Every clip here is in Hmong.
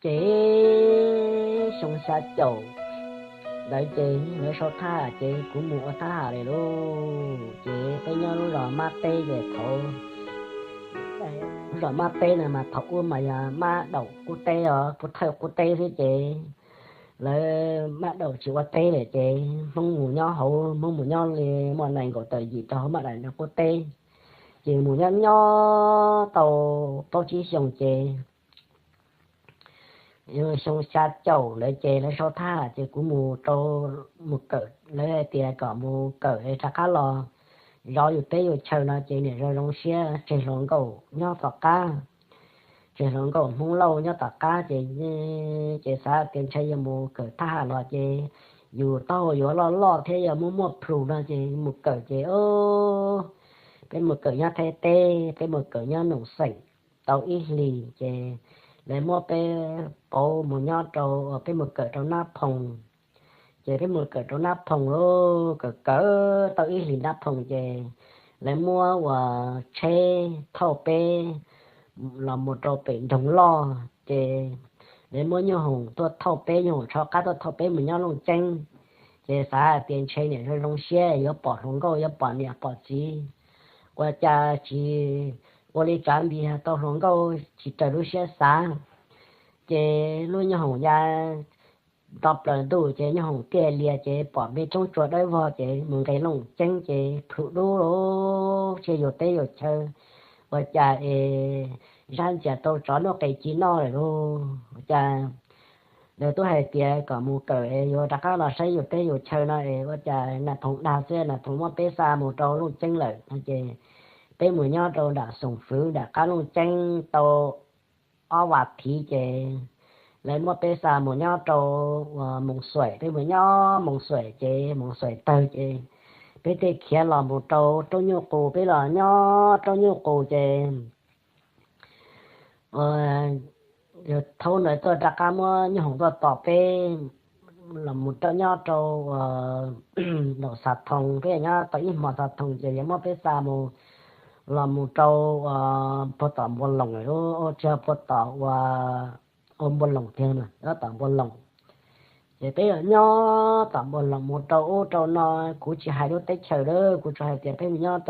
Ces xyoo xya caum ntawd ces lawv sau thab ham ces kuv mus ua thab ham lawm lauj. Ces peb nyob lub zos Mab Teb ces thaum, lub zos Mab Teb no mas thaum ub mas yog Mab Daum qub teb os, Pub Thawj qub teb xwb ces lawv Mab Daum tsis ua teb lawm ces Hmoob mus nyob hauv, Hmoob mus nyob li muaj nees nkaum tawm yim rau hauv Mab Daum qub teb. Ces mus nyob nyob tau plaub tsib xyoos ces xyoo xya caum ntawd ces lawv sau thab ces kuv mus rau, mus kawm, lawv hais tias kom mus kawm es rov qab los zov yus teb yus chaw no ces niam zoo zoo siab tseg hluas nkauj nyob tom qab, tseg hluas nkauj Hmoob Lauj nyob tom qab ces, ces xav tias ntshai yuav mus kawm thab ham los ces yus taub hau yuav loj loj thiab yuav muaj muaj plhus no ces mus kawm ces peb mus kawm nyob Thaib teb, peb mus kawm nyob Noom Xeem tau ib hlis ces lawv muab peb pauv mus nyob rau, peb mus kawm rau Nab Phoo. Ces peb mus kawm rau Nab Phoo lauj, kawm kawm tau ib hlis Nab Phoo ces lawv muab uas tsheb thauj peb los mus rau pem nroog loj ces lawv muab nyoob hoom tuaj thauj peb, nyoob hoom tsho qab tuaj thauj peb mus nyob Looj Ceeb. Ces xav hais tias ntshai niam zoo zoo siab yuav pom hluas nkauj, yuav pom niam pom txiv, ua cas tsis ua li tsav npis, tau hluas nkauj tsis raws lub siab xav. Ces lub nyoob hoom ya nto plaws ntuj ces nyoob hoom tiaj lias ces pom me roob tsua dawb vog ces mus nqes Looj Ceeb ces plhum dub, tsiaj yus teb yus chaw, ua cas es zab ntxias tau tsov nuj qes ci noj lawm lauj. Ua cas lawv twb hais tias kom mus kawm es yuav rov qab los saib yus teb yus chaw no es ua cas Nab Phoo dag xwb, Nab Phoo muab peb xa mus rau Looj Ceeb lawm no ces peb mus nyob rau nram Xoom Fwv nram qab Looj Ceeb tau ob vas thiv ces lawv muab peb xa mus nyob rau uas Moos Xuaim. Peb mus nyob Moos Xuaim ces Moos Xuaim tawg ces peb thiaj khiav los mus rau Roob Nyuj Qus, peb los nyob Roob Nyuj Qus ces yawg Thaub ntawd tuaj rov qab muab nyoob hoom tuaj tom peb los mus rau nyob rau Nraum Xav Thoo, peb nyob tau ib hmos Xav Thoo ces yawg muab peb xa mus, los mus rau uas puag tom Npua Loos, tsis yog, puag tom uas, ua Npua Loos tiag, nyob tom Npua Loos. Ces peb nyob tom Npua Loos mus rau ub rau no, kuv tsis hais lub teb chaws lawm, kuv tsuas hais tias peb mus nyob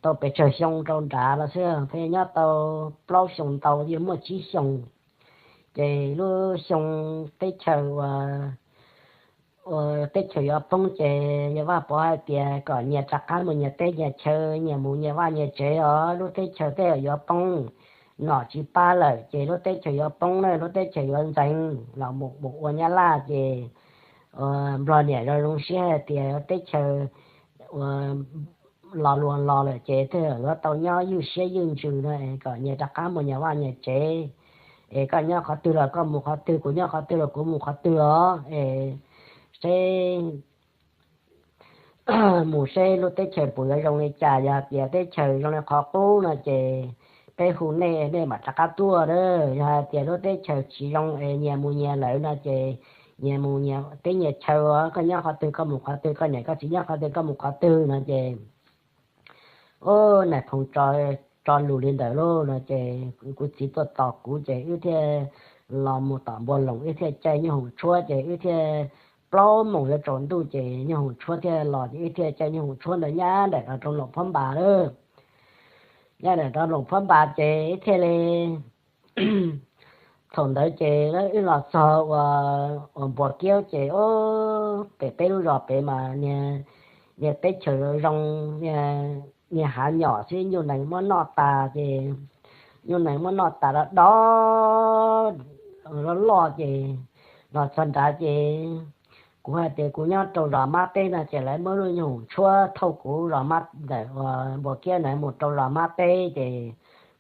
tau pes tsawg xyoo rau nrad los xwb, peb nyob tau plaub xyoo ntau, yuav muaj tsib xyoo. Ces lub xyoo teb chaws uas, uas teb chaws yuav poob ces yawg Vaj Pov hais tias kom nyias rov qab mus nyias teb nyias chaw, nyias mus nyias vaj nyias tsev os, lub teb chaws tej zaum yuav poob, nom tsis pab lawm ces lub teb chaws yuav poob na, lub teb chaws yuav ntxeev los mus ua Nyab Laj ces Nplog niam zoo zoo siab hais tias teb chaws uas los luas los lawm ces tej zaum yuav tau nyob ywj siab ywj ntsws no es kom nyias rov qab mus nyias vaj nyias tsev, es koj nyob qhov twg los koj mus qhov twg, kuv nyob qhov twg los kuv mus qhov twg os, es seb mus seb lub teb chaws puas yuav zoo li cas. Yog hais tias teb chaws zoo li qhov qub no ces peb hu nej, nej mam rov qab tuaj na. Yog hais tias lub teb chaws tsis zoo es nyias mus nyias lawm no ces nyias mus nyias teb nyias chaw, koj nyob qhov twg koj mus qhov twg, koj niam koj txiv nyob qhov twg koj mus qhov twg no ces, ub, Nais Phoo tso lus li ntawd lauj no ces kuv txiv tuaj tos kuv ces wb thiaj los mus tom Npua Loos, wb thiaj caij nyoob hoom tshuab ces wb thiaj, plaub moos yuav tsaus ntuj ces nyoob hoom tshuab thiaj los ces wb thiaj caij nyoob hoom tshuab ntawd nyab nraim rau Loos Phab Npas lawm. Nyab nraim rau Loos Phab Npas ces wb thiaj li, thaum ntawd ces wb los txog uas Npua Kiab ces, ub, pem peb lub zos pem mas niag teb chaws zoo, niag hav nyom xwb, nyuj nees muab noj tas ces, nyuj nees muab noj tas loj loj ces los txog nrad ces kuv hais tias kuv nyob rau zos Mab Teb no ces lawv muab lub nyoob hoom tshuab thauj kuv zos Mab, ntawm uas Npua Kiab ntawd mus rau zos Mab Teb ces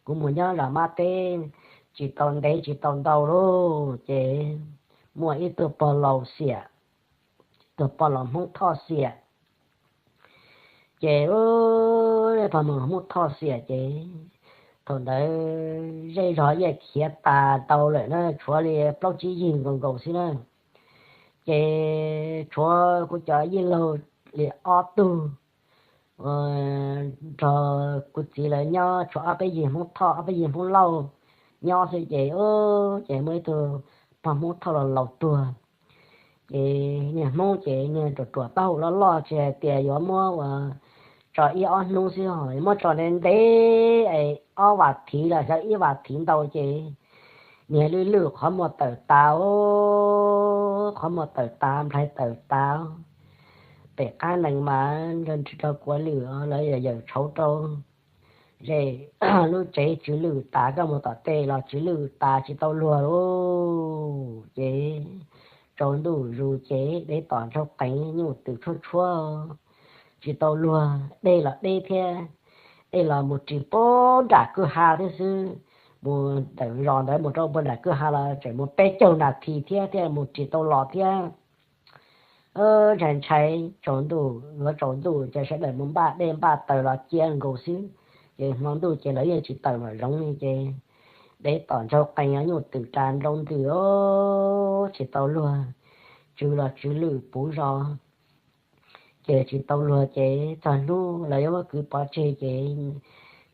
kuv mus nyob zos Mab Teb tsis tau ntev tsis tau ntau lauj ces muaj ib tug pog laus xiam, tus pog laus Hmoob Thoj xiam. Ces pog laus Hmoob Thoj xiam ces thaum ntawd zej zog yeej khiav tas ntau lawm na, tshuav li plaub tsib yig nkaus nkaus xwb na. Ces tshuav kuv cov yij laug li ob tug nrog kuv txiv lawv nyob, tshuav ob peb yig Hmoob Thoj ob peb yig Hmoob Lauj. nyob xwb ces, ces muaj ib tug pog Hmoob thauj los laus tuag. Ces niag Hmoob ces niag ruam ruam taub hau loj loj, tsis hais tias yuav muab ua tso ib ob hnub xwb ho muab tso ntev ntev es ob vas thiv los xyov ib vas thiv ntau ces niag lwj lwj qhov muag tawm tas, qhov muag tawm tas, nplaig tawm tas. Pem qab nees mas nrog kuav lwm, lawv yawm yawm tshauv rau ze lub tsev tswv lwm tas, koj mus tom tej los tswv lwm tas tsis tau luag lauj. Ces tsaus ntuj zus ces deb tom ntsaug qees, nyuj twm tshuab tshuab, tsis tau luag, dej los deb thiab. Dej los mus ris puag nram kwj ha thiab xwb, mus ntawm zos ntawd mus rau puag nram kwj ha los tseem mus peb caug nas this thiab thiaj mus ris tau los thiab. Ntshai ntshai, tsaus ntuj, yuav tsaus ntuj ces sawv daws mus npaj dej npaj taws los cia nkaus xwb. Ces hmo ntuj ces lawv yeej tsis tawm mam zoov li ces deb tom ntsaug qees, nyuj twm ras nroo ntws, tsis tau luag, tswv los tswv lwm puv zos ces tsis tau luag ces txog hnub lawv yuav muab kwv pov tseg ces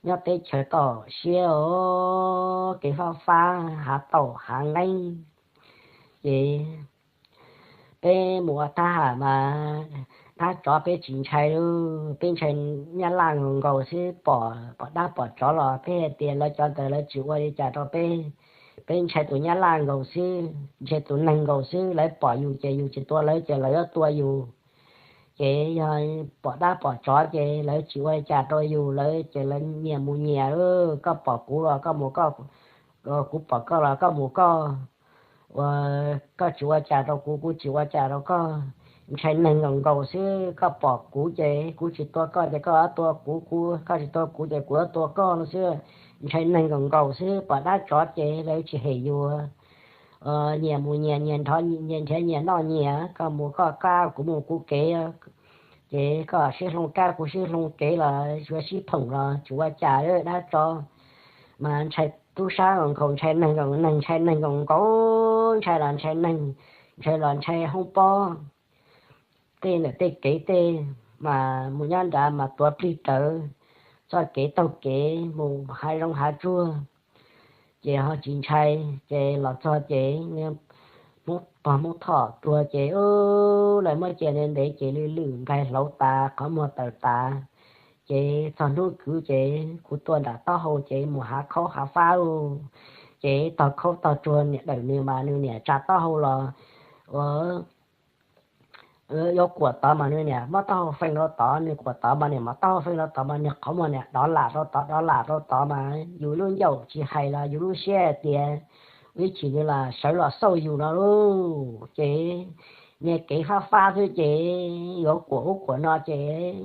nyob teb chaws toj siab os, kev fab fab, hav taum hav nqeeb. Ces peb mus ua thab ham mas dab tsov peb tsis ntshai lauj, peb ntshai nyab laj nkaus nkaus xwb, pom pom dab pom tsov los peb hais tias lawv cov ntawd lawv tsis ua li cas rau peb. Peb ntshai tus nyab laj nkaus xwb, ntshai tus neeg nkaus xwb, lawv pom yus ces yus tsis tua lawv ces lawv yuav tua yus. Ces yog pom dab pom tsov ces lawv tsis ua li cas rau yus, lawv ces lawv nyias mus nyias, koj pom kuv los koj mus koj, kuv pom koj los koj mus koj, ua koj tsis ua cas rau kuv, kuv tsis ua cas rau koj. Ntshai neeg nkaus nkaus xwb, koj pom kuv ces kuv tsis tua koj ces koj yuav tua kuv, kuv, koj tsis tua kuv ces kuv yuav tua koj no xwb. Ntshai neeg nkaus nkaus xwb, pom dab tsov ces lawv tsis hem yus. Nyias mus nyias, nyias nrhiav nyias noj nyias, koj mus koj kab, kuv mus kuv kev. Ces koj sib hloov kab kuv sib hloov kev los yuav sib phoom los tsis ua cas, dab tsov. Mas ntshai tub sab nkaus, ntshai neeg nkaus, neeg ntshai neeg nkaus nkaus, ntshai los ntshai neeg, ntshai los ntshai hoob pob. Tej ntawm tej kev tej mas mus nyob nrad mas tuav plig rawv, txoj kev taug kev mus hav zoov hav tsuag. Ces ho tsis ntshai, ces los txog ces pog Hmoob Thoj tuag ces lawv muab cia ntev ntev ces lwj lwm nplaig hlauv tas, qhov muag tawm tas. Ces txog hnub kwv ces kuv tua nram taub hau ces mus hav khaub hav fab lauj. Ces tog khaub tog tsuag niam dawm nws mas nws niam tsa taub hau los ua yuav kuam tod mas nws niam muab taub hau feej rau tod, nws kuam tod mas niam muab taub hau feej rau tod mas niag qhov muag niam dov lam rau tod, dov lam rau tod mas yus lub ncauj tsis hais los yus lub siab tias ib chim nws los sawv los xauj yus no lauj. Ces niag kev fab fab xwb ces yuav kuam ub kuam no ces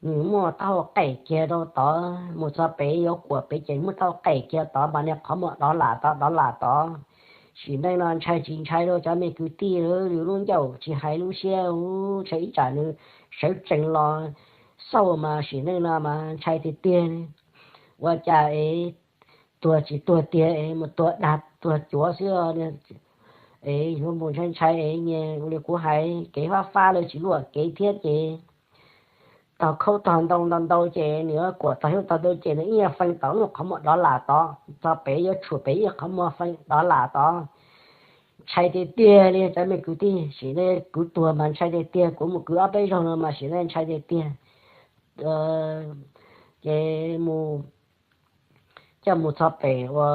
nws muab taub hau qem kiag rau tod, mus txog pem yuav kuam pem ces muab taub hau qem kiag tod mas niag qhov muag dov lam tod, dov lam tod. Sim neej no ntshai tsis ntshai rau cov me kwv tij, yus lub ncauj tsis hais lub siab, ntshai ib tsam nws sawv tsees los xauj mas sim neej no mas ntshai tiag tiag. Ua cas es tuag tsis tuag tiag es mus tuag dag tuag cuav xwb. Es yuav mus ntshai ntshai es ua li kuv hais kev fab fab lawv tsis luaj kev thiab ces tog khaub tog ntoo ntau ntau ces nws kuam tog hnub tog ntau ces nws ib nyuag feej tod lub qhov muag dov lam tod, txog pem yuav tshuam pem ib qhov muag feej dov lam tod. Ntshai tiag tiag li cov me kwv tij, sim neej kuv tuag mas ntshai tiag tiag, kuv mus kwv ob peb zaug no mas sim neej ntshai tiag tiag. Ces mus, coj mus txog pem ua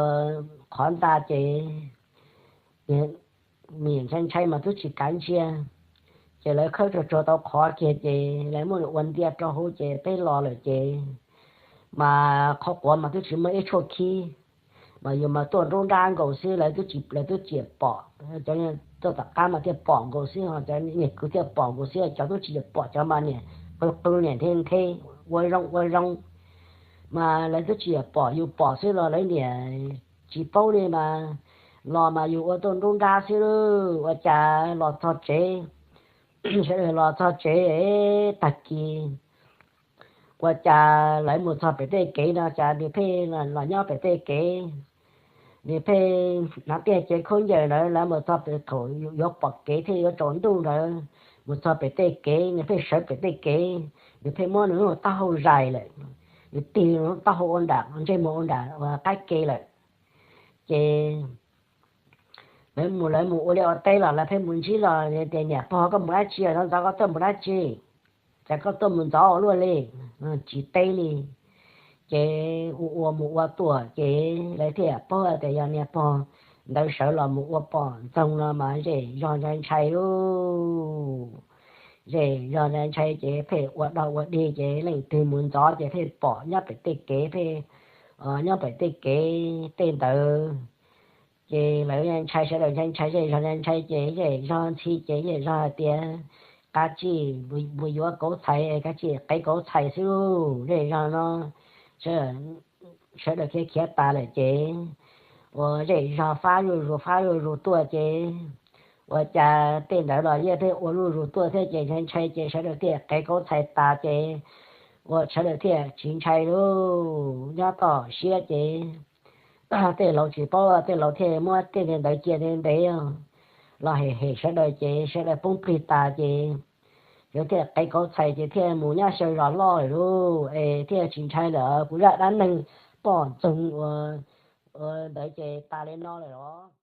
qhov ntxa ces niam ntshai ntshai mas twb tsis kav ntsia, ces lawv khawb tsuag tsuag tau qhov kiag ces lawv muab nws ua ntiag rau hauv ces peb los lawm ces mas qhov quav mas twb tsis muaj ib tshuaj khib, mas yus mas tuaj nruab nrab nkaus xwb, lawv twb tsis, lawv twb tsis pom, cov tuaj tom qab mas thiaj pom nkaus xwb, ho cov niag kwv thiaj pom nkaus xwb, cov twb tsis pom cov mas niam qw qw niam nthe nthe ua zoo ua zoo. Mas lawv twb tsis pom, yus pom xwb los lawv niam tsis paub li mas, los mas yus ua tuaj nruab nrab xwb, ua cas los txog tsev, sawv daws los txog tsev tag kis, ua cas lawv mus txog pem tej kev no cas nws pheej los nyob pem tej kev, nws pheej hnav tiaj cev khaub ncaws ntawd, lawv mus txog pem thaum yuav pom kev thiaj yuav tsaus ntuj ntawd, mus txog pem tej kev nws pheej sawv pem tej kev, nws pheej muab nws lub taub hau zais lawm, nws tig nws lub taub hau ua nram ntsej muag ua nram qab ke lawm. Ces lawv mus lawv mus ua liaj ua teb los lawv pheej mus ntsib los tias, Niam pog, koj mus dab tsi? Ntxov ntxov koj tuaj mus dab tsi? Cas koj tuaj mus ntxov ua luaj li? Tsis teb li. Ces ua ua mus ua tuaj ces lawv thiaj paub tias yog niag pog ntawd sawv los mus ua poj ntxoog no mas zej zog ntshai ntshai lauj. Zej zog ntshai ntshai ces pheej ua dog ua dig ces leej twg mus ntxov ces pheej pom nyob pem tej kev, pheej nyob pem tej kev tej ntawd. Ces lawv ntshai, sawv daws ntshai ntshai, zej zog ntshai ntshai ces zej zog ntxhi ces zej zog hais tias, Kav tsij mus yuav kauv txhais, kav tsij qev kauv txhais xwb lauj. Zej zog no sawv daws khiav khiav tas lawm ces ua zej zog fab zuj zus fab zuj zus tuaj ces ua cas tej ntawd los yeej pheej ua zuj zus tuaj thiab ces ntshai ntshai ces sawv daws thiaj qev kauv txhais tas ces ua sawv daws thiaj tsis ntshai lauj. Nyob toj siab ces tej laus tsis paub, tej laus thiaj muab tej ntawd cia ntev ntev los hem hem sawv daws ces sawv daws poob plig tas ces sawv daws thiaj qev kauv txhais ces thiaj mus nyob xyaw zos loj lawm lauj, es thiaj tsis ntshai lawm. Kuv zaj dab neeg poj ntxoog ua ntawd ces tas li no lawm os.